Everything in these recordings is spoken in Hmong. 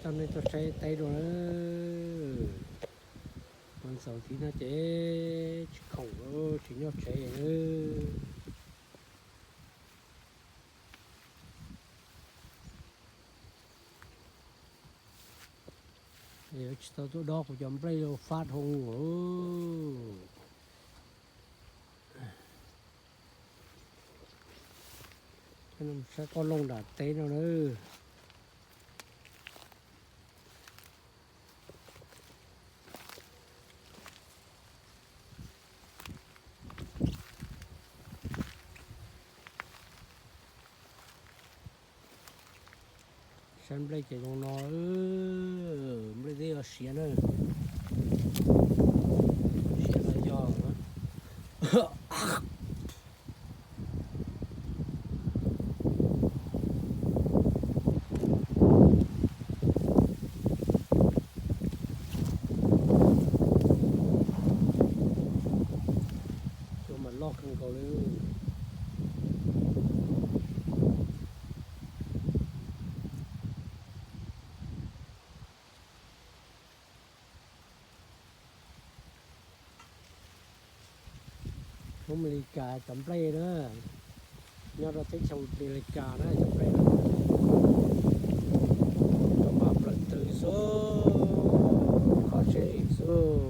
Nej tuaj saib teb dua na. Mas ntxaum tiv no ces tsis khoom, tsis nyob tsev na. Yuav tsis tau tuaj dob kuv cov nplej fab dhau. Saib qoj looj nram teb no na. Saib nplej ces zoo no, nplej twb yuav siav na. Siav los yog. Cua mas loj kawg nkaus li. Lub Amelikas cov nplej na, nyob rau teb chaws Amelikas na cov nplej no, cov mas plaws tw xwb, qhov tsev xwb.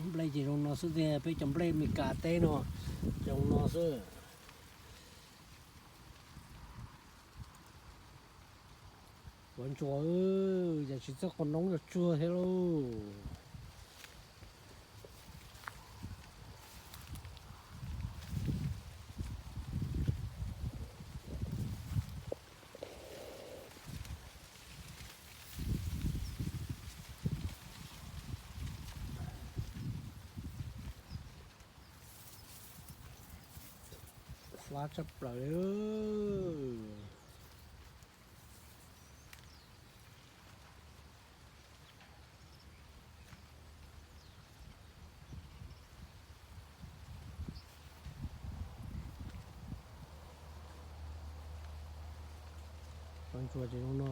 Nplej ces zoo no xwb tiag, peb cov nplej Amelikas teb no zoo no xwb. Kuv ntsuag, yog tsis txawj qos noob yog tsuag thiab lauj. Fab tshaj plaws li. Cov ntsuag ces zoo no.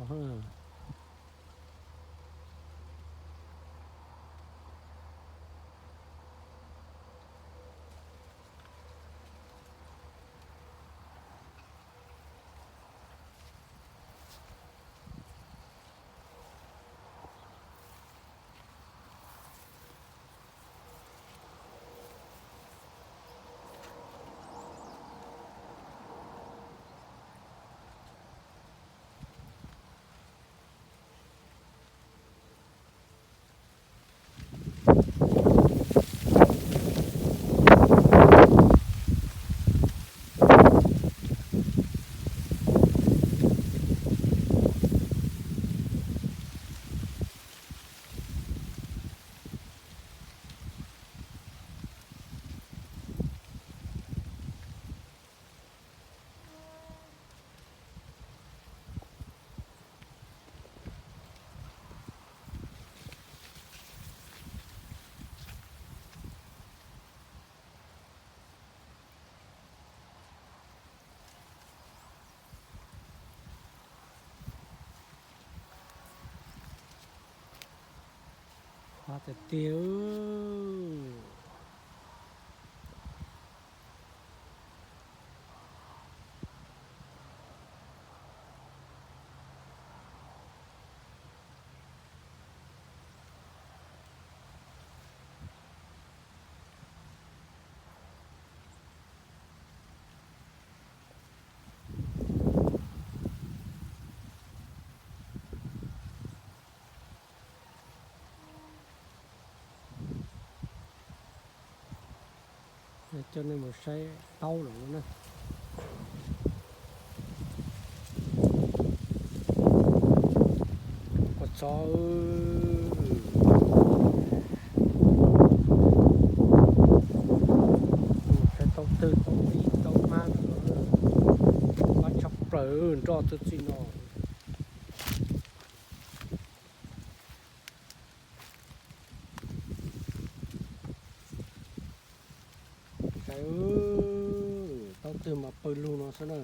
Qab tiag tiag. Coj nej mus saib taub lawm na. Kua txob. roj twb txij no. Saib, taub twg mas pawg lug no xwb na.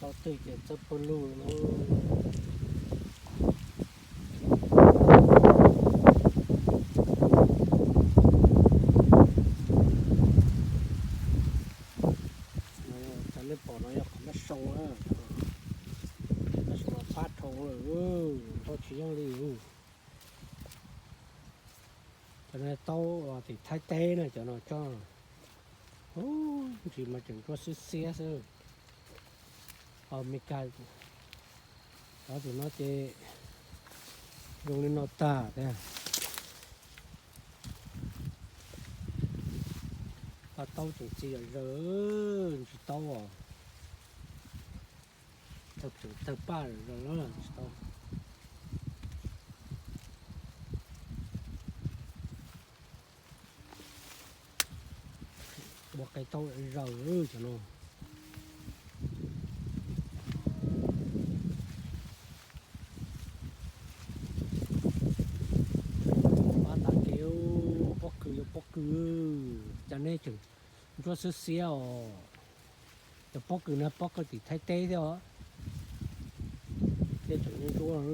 Taub twg ces txawj pawg lug no. Cov nej pom no yog qhov maj soo, tab sis mas pab dhau lawm, nroj tsis yeej li. Cov no taub tim Thaib teb na, cov no coj. Ub, ntsis mas tseem ntsuab xiab xiab xwb. Os, Meskas, cov tim no ces zoo li no tag tiag. Paj taub tseem txi zom zaws, ntsis taub os. Tawg paj zom zaws, ntsis taub. Ua qe taub zaws cov no. Pab ntav kev, pob kws yog pob kws, cas nej tseem ntsuab xiab xiab os. Cov pob kws no pob kws tim Thaib teb thiab os. Thiab tseem ntsuab.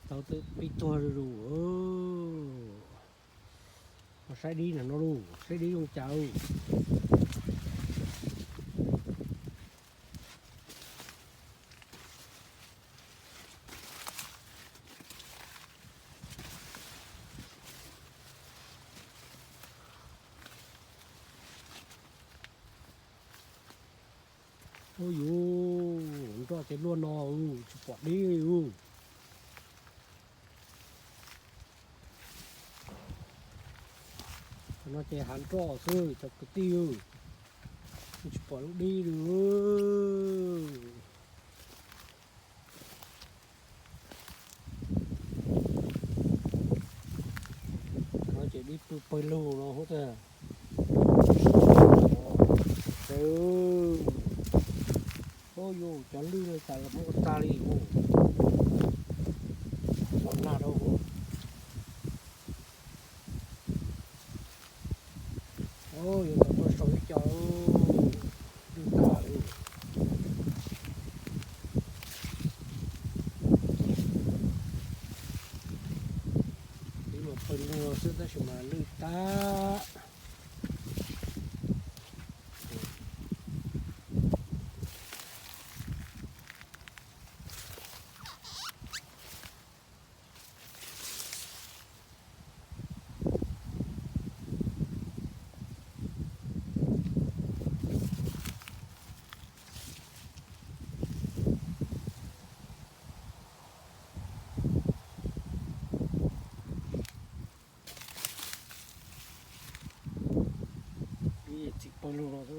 Taub twb pib tuag zuj zus. Ho saib dib no lauj, saib dib zoo cas lauj. Ub yus, nroj ces luaj no, tsis pom dib li. Cov no ces hav nroj xwb cov kwv tij, tsis pom lub dib li. No ces dib pw pawg lug no hub tas. Ub yus, cov lwj no cas los muaj tag li ub. Los nag rau ub. Ub, yuav tau tuaj sau ib co lwj tag li. Dib mas pawg lug xwb tab sis mas lwj tag. Ib txiv pawg lug no xwb.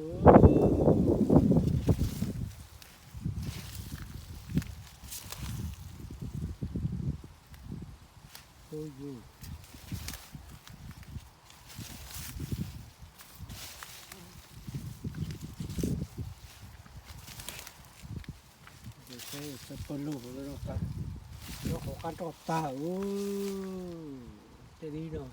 Ub yus. Txawj pawg lug, lub hauv qab nroj tag ub. Tej dib no.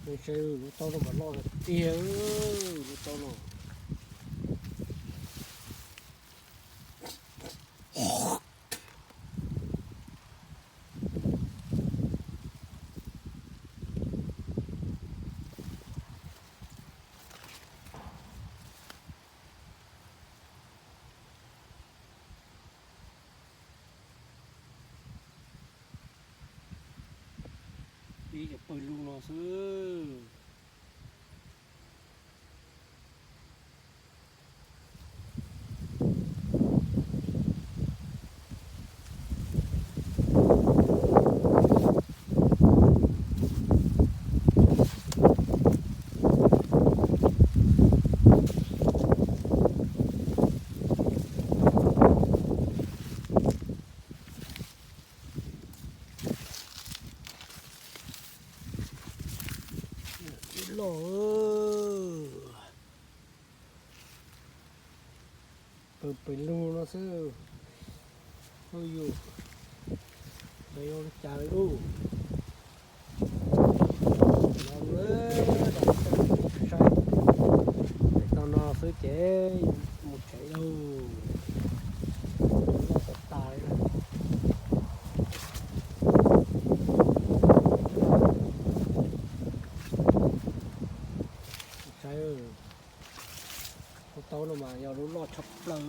Nej saib lub taub no mas loj tiag tiag, lub taub no. Ib cov pawg lug no xwb. Loj, pawg pawg lug no xwb. Ua yus, peb ua li cas li ub. Saib, tau no xwb ces mus tsev lauj. Loj tas tas li. Saib, lub taub no mas yog lub loj tshaj plaws.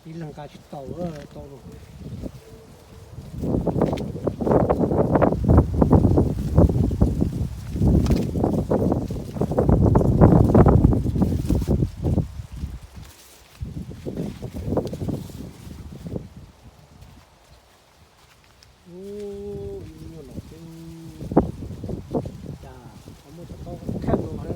Ib leeg nqa tsis tau taub no. Ub, ib lub nyuag los xwb, cas ho muaj cov taub kheej no ne.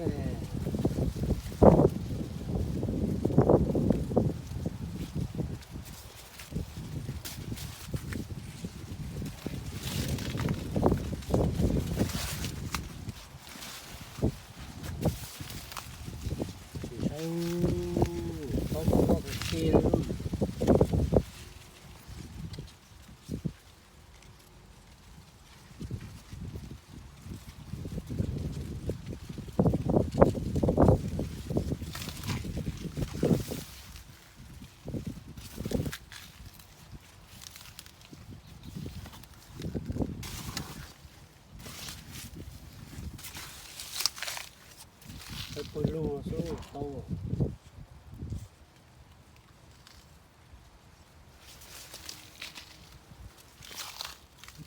Saib, taub loj tiag tiag li. Pawg lug xwb tau.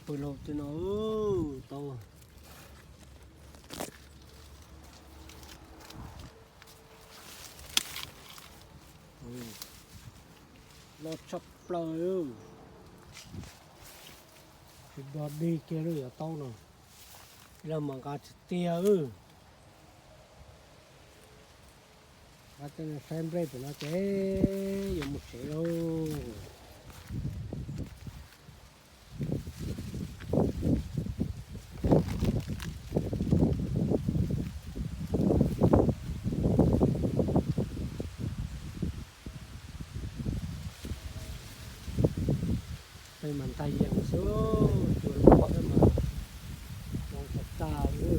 Pawg lug tej no tau. Loj tshaj plaws. Tsis nto dig kiag li cov taub no. Ib leeg mas nqa tsis tiag. Saib nplej pem no ces yuav mus tsev lauj. Peb mas ntag yees xwb, cua loj mas zoo tas tas li.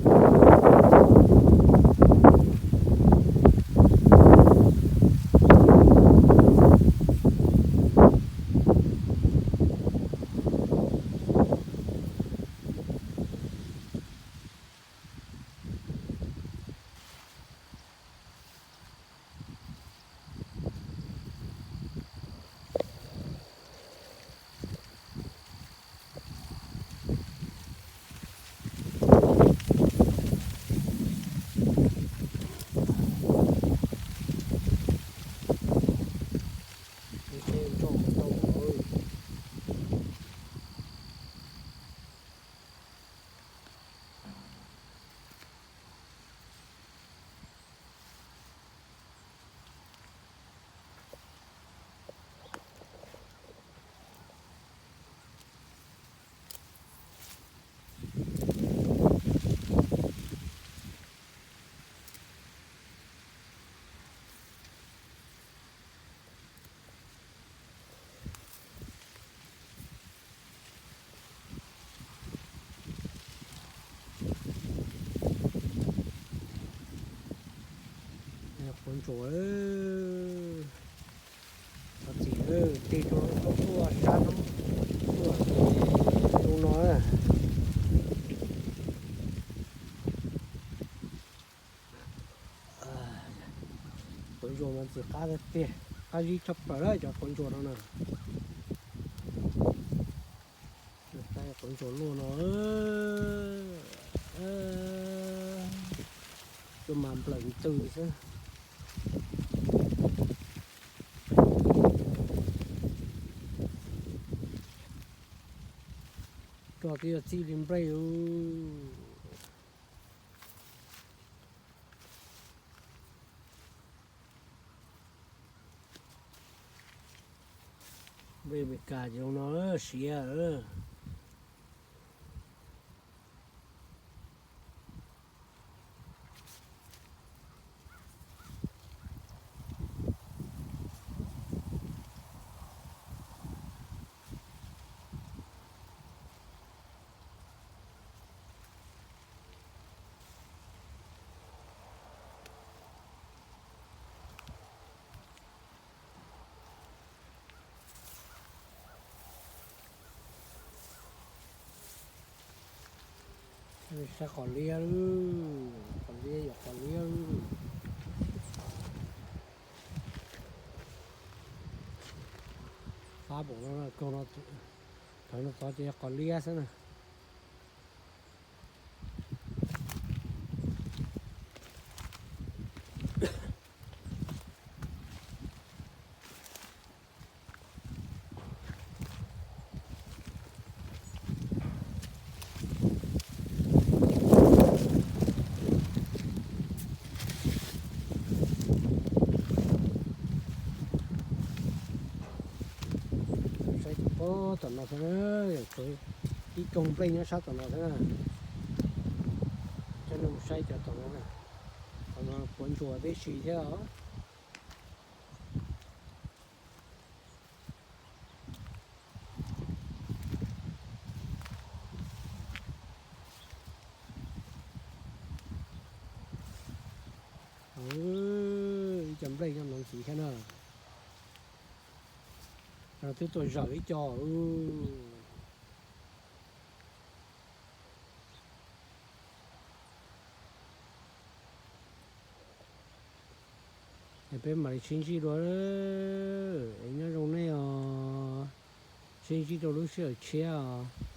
Quav ntsuas, thov txim, tig rau lub taub tuaj sab no, tuaj tus no. Quav ntsuas mas ntxim qab tiag tiag, qab zib tshaj plaws cov quav ntsuas no na. Ntsuas luaj no, tuaj mas nplawm ntws xwb. Roj twb yuav txij li nplej ub. Nplej Amelikas ces zoo no siav. Saib qos liab, qos liab yog qos liab. Fab npaum no, kaug no, thaum no tod ces yog qos liab xwb na. Saib pob tom no xwb, ib koog nplej nyob sab tom no xwb na. Coj nej mus saib cov tom no, tom no puav ntsuas tib si thiab os. Ib co nplej nyob no ntxiv thiab na. Twb tuaj zawm ib co. Es peb mam li sib ntsib dua, es nyob zoo nej os. Sib ntsib rau lub sij hawm tshiab os.